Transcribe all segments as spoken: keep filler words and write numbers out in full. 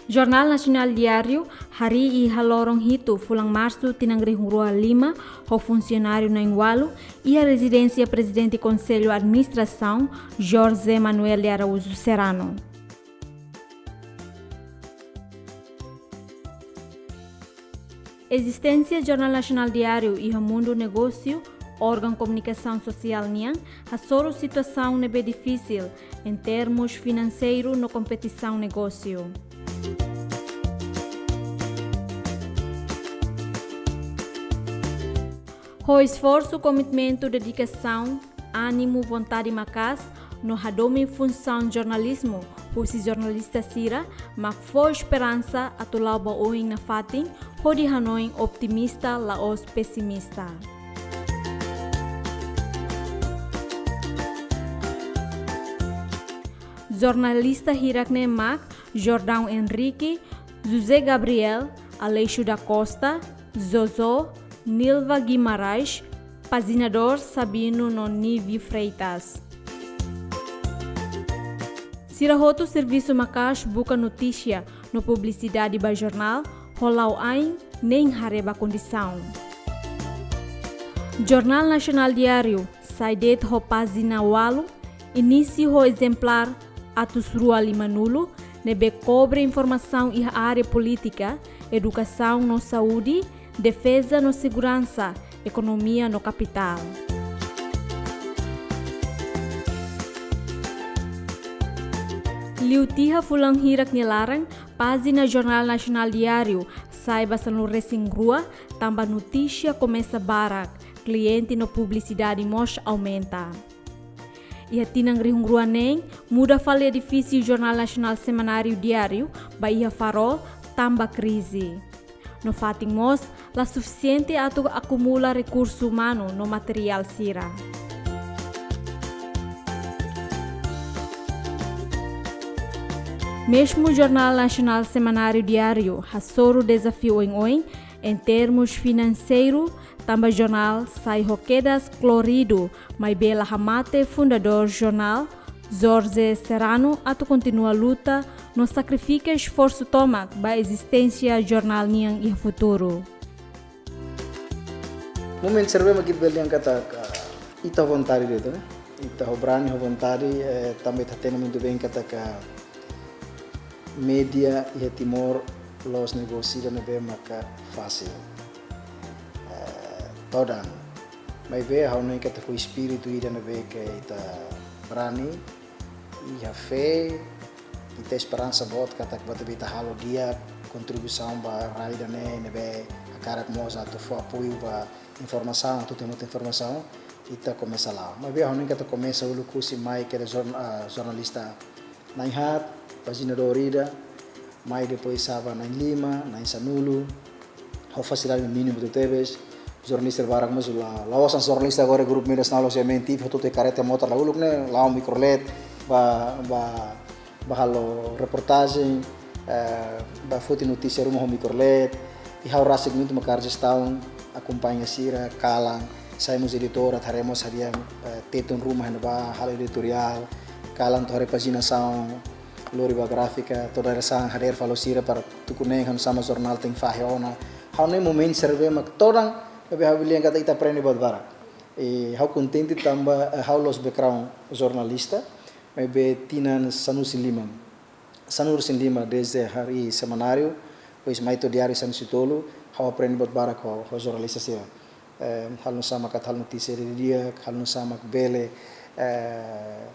Jornál Nasionál Diáriu harii iha loron hitu fulan Marsu tinan rihun rua lima ho funsionáriu na'in-ualu iha rezidénsia Prezidente Konsellu Administrasaun, José Manuel de Araújo Serrano. Ezisténsia Jornál Nasionál Diáriu iha mundu negósiu, órgaun komunikasaun sosiál nian, hasoru situasaun ne'ebé difisil, em termos finanseiru no kompetisaun negósiu. Ho esforsu, komitmentu, dedikasaun, ánimu, vontade maka'as, no hadomi funsaun jornalizmu husi jornalista sira, mak fó esperansa atu la'o ba oin nafatin, hodi hanoin optimista la'ós pesimista. Jornalista hirak-ne'e mak Jordão Henrique, José Gabriel, Aleixo da Costa, Jojo, Nilva Guimarães, paginadór Sabino no Nivi Freitas. Sira hotu servisu maka'as buka notísia no publisidade ba jornál, ho la'o ain nein haree ba kondisaun. Jornál Nasionál Diáriu sai de'it ho pájina ualu, inísiu ho ezemplár atus rua limanulu, ne'ebé kobre informasaun iha área polítika, edukasaun no saúde, defeza no seguransa, ekonomia no kapitál. Liu tiha fulan hirak nia laran, pájina Jornál Nasionál Diáriu sai ba sanulu-resin-rua, tanba notísia komesa barak, kliente no publisidade mós aumenta. Iha tinan rihun rua neen, muda fali edifísiu Jornál Nasionál Semanáriu Diáriu ba iha Farol, tanba krize. No fatin mós la sufisiente atu akumula rekursu umanu no materiál sira. Mezmu Jornál Nasionál Semanáriu Diáriu hasoru dezafiu oioin, em termos finanseiru, tanba jornál sai ho kedas koloridu, maibé la hamate fundadór jornál, Jorge Serrano, atu kontinua luta no sakrifika esforsu tomak ba ezisténsia jornál nian iha futuru. Momentu sira-ne'ebé mak ita bele dehan katak ita ho vontade de'it, ne'e? Ita ho brani, ho vontade, eh, tanba ita hatene muito bem katak média iha Timor la'ós negósiu ida ne'ebé maka fasil. Eh, todan. Maibé ha'u hanoin katak ho espíritu ida ne'ebé ke ita brani, iha fé, ita esperansa boot katak buat ne'ebé ita halo di'ak, kontribuisaun ba rai ida-ne'e, ne'ebé hakarak mós atu fó apoiu ba informasaun, atu temu informasaun, ita komesa la'o. Maibé ha'u hanoin katak komesa uluk husi mai kedas jorn-, ah, jornalista na'in-haat, paginadór ida, mai depois sai ba na'in-lima, na'in-sanulu, ho fasilidade mínimu tebes. Jornalista barak mós la, la'ós hanesan jornalista agora grupu média nasionál, la'ós M N T V, hotu-hotu iha karreta, motór, la uluk ne'e la'o mikrolet, ba, ba, ba halo reportajen, eh, ba foti notísia ruma ho mikrolet, i ha'u rasik muito mak halo jestaun, akompaña sira, kalan, sai mós editora, haree mós hadi'a, eh, Tetun ruma iha ne'ebá, halo editoriál, kalan atu haree paginasaun, lori ba gráfika, todan hanesan hadeer fali ho sira para tuku neen hanesan jornál tenke fahe ona. Ha'u hanoin momentu sira-ne'ebé mak todan, maibé ha'u bele dehan katak ita aprende buat barak. I ha'u kontente tanba, eh, ha'u la'ós background jornalista, maibé tinan sanulu-resin-lima. Sanulu-resin-lima desde harii semanáriu, depois mai to'o diáriu sanulu-resin-tolu, ha'u aprende buat barak ho, ho jornalista sira. Eh, halo nu'usá mak atu halo notísia di'ak, halo nu'usá mak bele, eh,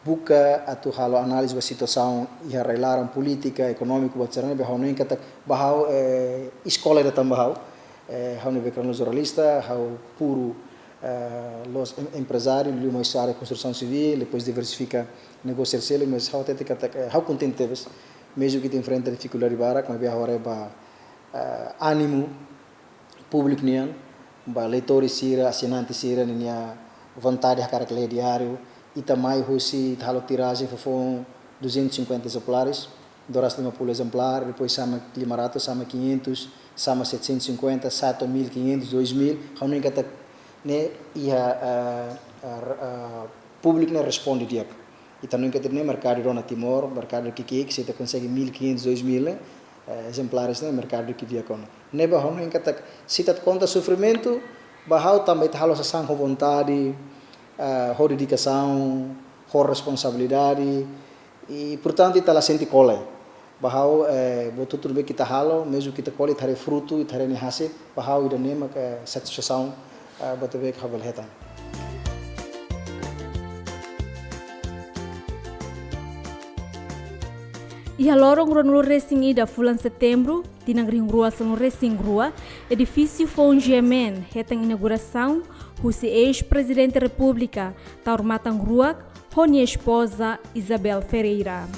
buka atu halo análize ba situasaun iha rai-laran, polítika, ekonómiku, buat sira-ne'e, be ha'u hanoin katak ba ha'u, eh, eskola ida tan ba ha'u. Eh, ha'u-nia background jornalista, ha'u puru, eh, la'ós em-, emprezáriu, liu mai husi área konstrusaun sivíl, depois diversifika negósiu sira seluk, mas ha'u hatete katak, eh, ha'u kontente tebes, mezmu ke ita enfrenta difikuldade barak, maibé ha'u haree ba, eh, ánimu públiku nian, ba leitór sira, assinante sira ninia vontade hakarak lee diáriu, ita mai husi, ita halo tirajen fofoun duzentos e cinquenta exemplares, doras lima puluh exemplar, depois sama lima ratus, sama quinhentos, sama setecentos e cinquenta, satu mil quinhentos, dois mil, ha'u hanoin katak ne'e iha, ah, ah, ah, públiku ne'e responde di'ak. Ita hanoin katak ne'e merkadu rona Timor, merkadu ki'ik-ki'ik, se ita konsege mil e quinhentos, dois mil, eh, ezemplares ne'e merkadu ki'ik-ki'ik ona. Ne'ebé ha'u hanoin katak, se ita konta sofrimentu, ba ha'u tanba ita halo sasán ho vontade, eh, ho dedikasaun, ho responsabilidade, i portantu ita la sente kole. Ba ha'u, eh, buat hotu-hotu ne'ebé ke ita halo, mezmu ke ita kole, ita haree frutu, ita haree nia hasil, ba ha'u ida-ne'e mak, eh, satisfasaun, eh, buat ne'ebé ke ha'u bele hetan. Iha loron ruanulu-resin-ida fulan Setembru, tinan rihun rua sanulu-resin-rua, edifísiu foun G M N hetan inaugurasaun husi eis-Prezidente Repúblika, Taur Matan Ruak, ho nia espoza Isabel Ferreira.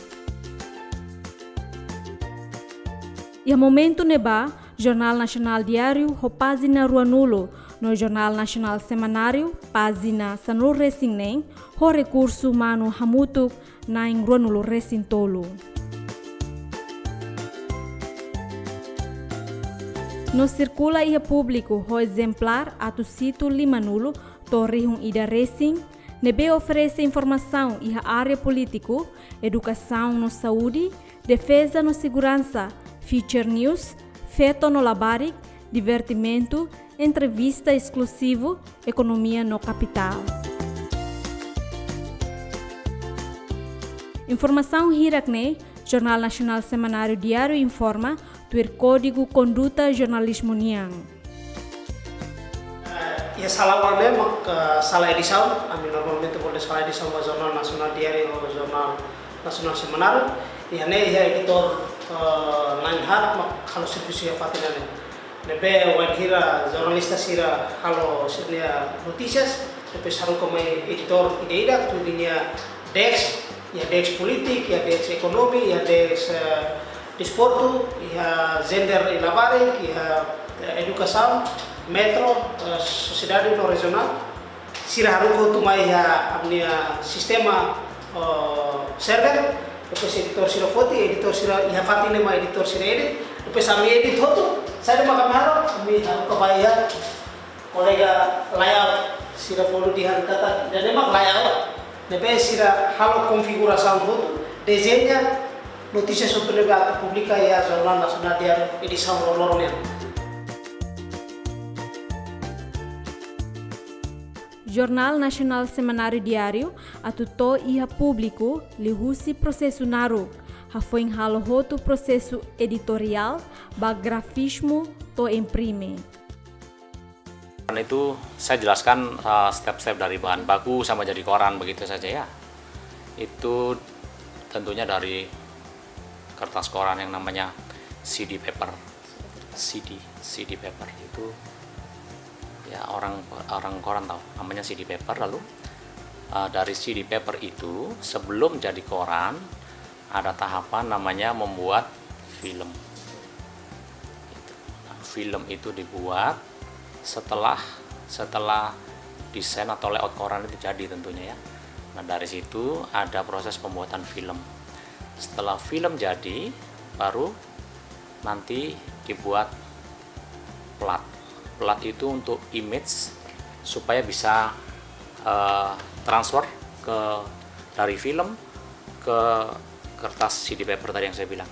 Iha momentu ne'ebá, Jornál Nasionál Diáriu ho pájina ruanulu, no Jornál Nasionál Semanáriu, pájina sanulu-resin-neen, ho rekursu umanu hamutuk na'in ruanulu-resin-tolu. No sirkula iha públiku ho ezemplár atus hitu limanulu to'o rihun ida resin, ne'ebé oferese informasaun iha área polítiku, edukasaun no saúde, defeza no seguransa, future news, feto no labarik, divertimentu, entrevista eskluzivu, ekonomia no kapitál. Informasaun hirak-ne'e, Jornál Nasionál Semanáriu Diáriu informa, tuir Kódigu Konduta Jornalizmu nian. Eh, iha sala ida-ne'e mak, eh, sala edisaun, ami normalmente bolu sala edisaun ba Jornál Nasionál Diáriu ho Jornál Nasionál Semanáriu. Iha ne'e iha editór, eh, na'in haat mak halo servisu iha fatin ne'e. Ne'ebé wainhira jornalista sira halo sira-nia notísias, depois haruka mai editór ida-idak, tuir nia desk, iha desk polítika, iha desk ekonomia, iha desk, eh, desportu, iha jendér i labarik, iha, eh, edukasaun, metro, eh, sosiedade no rejionál. Sira haruka hotu mai iha ami-nia sistema, eh, server, depois editór sira foti, editór sira iha fatin ne'e mak editór sira edit, depois ami edit hotu, saida mak ami halo, ami haruka ba iha kolega layout, sira bolu dehan katak, ida-ne'e mak layout, ne'ebé sira halo konfigurasaun hotu, dezeña notísias hotu ne'ebé atu publika iha Jornál Nasionál Diáriu edisaun loroloron nian. Jornál Nasionál Semanáriu Diáriu atu to'o iha públiku liuhusi prosesu naruk, hafoin halo hotu prosesu editoriál, ba grafismu to'o imprime. Dan itu saya jelaskan, eh, step-step dari bahan baku sampai jadi koran begitu saja ya. Itu tentunya dari kertas koran yang namanya C D paper. C D, C D paper itu ya orang, orang koran tahu namanya C D paper. Lalu, eh, dari C D paper itu sebelum jadi koran ada tahapan namanya membuat film. Nah, film itu dibuat setelah, setelah desain atau layout koran itu jadi tentunya ya. Nah, dari situ ada proses pembuatan film. Setelah film jadi, baru nanti dibuat plat. Plat itu untuk image supaya bisa, eh, transfer ke, dari film ke kertas C D paper tadi yang saya bilang.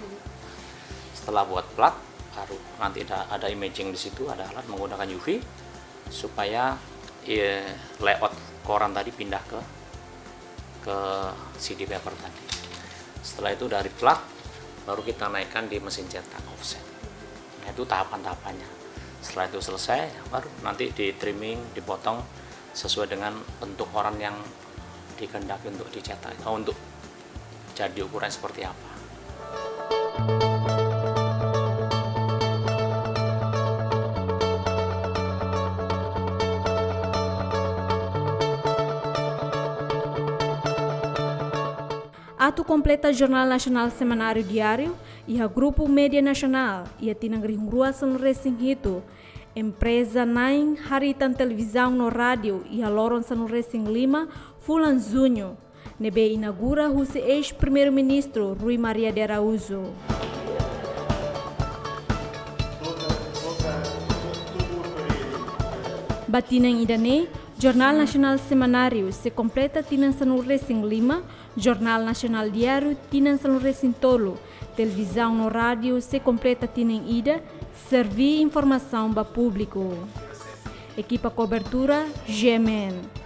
Setelah buat plat, baru nanti ada, ada imaging di situ, ada alat menggunakan U V supaya, eh, layout koran tadi pindah ke, ke C D paper tadi. Setelah itu dari plat, baru kita naikkan di mesin cetak offset. Nah, itu tahapan-tahapannya. Setelah itu selesai, baru nanti di trimming, dipotong sesuai dengan bentuk koran yang dikehendaki untuk dicetak, eh, untuk jadi ukuran seperti apa. Atu kompleta Jornál Nasionál Semanáriu Diáriu iha grupu média nasionál iha tinan rihun rua sanulu-resin-hitu, empreza na'in haritan televizaun no rádiu iha loron sanulu-resin-lima fulan Juñu, ne'ebé inaugura husi eis-Primeiru-Ministru Rui Maria de Araújo. Ba tinan ida-ne'e, Jornál Nasionál Semanáriu sei kompleta tinan sanulu-resin-lima, Jornál Nasionál Diáriu tinan sanulu-resin-tolu, televizaun no rádiu sei kompleta tinan ida, serví informasaun ba públiku. Ekipa kobertura, G M N.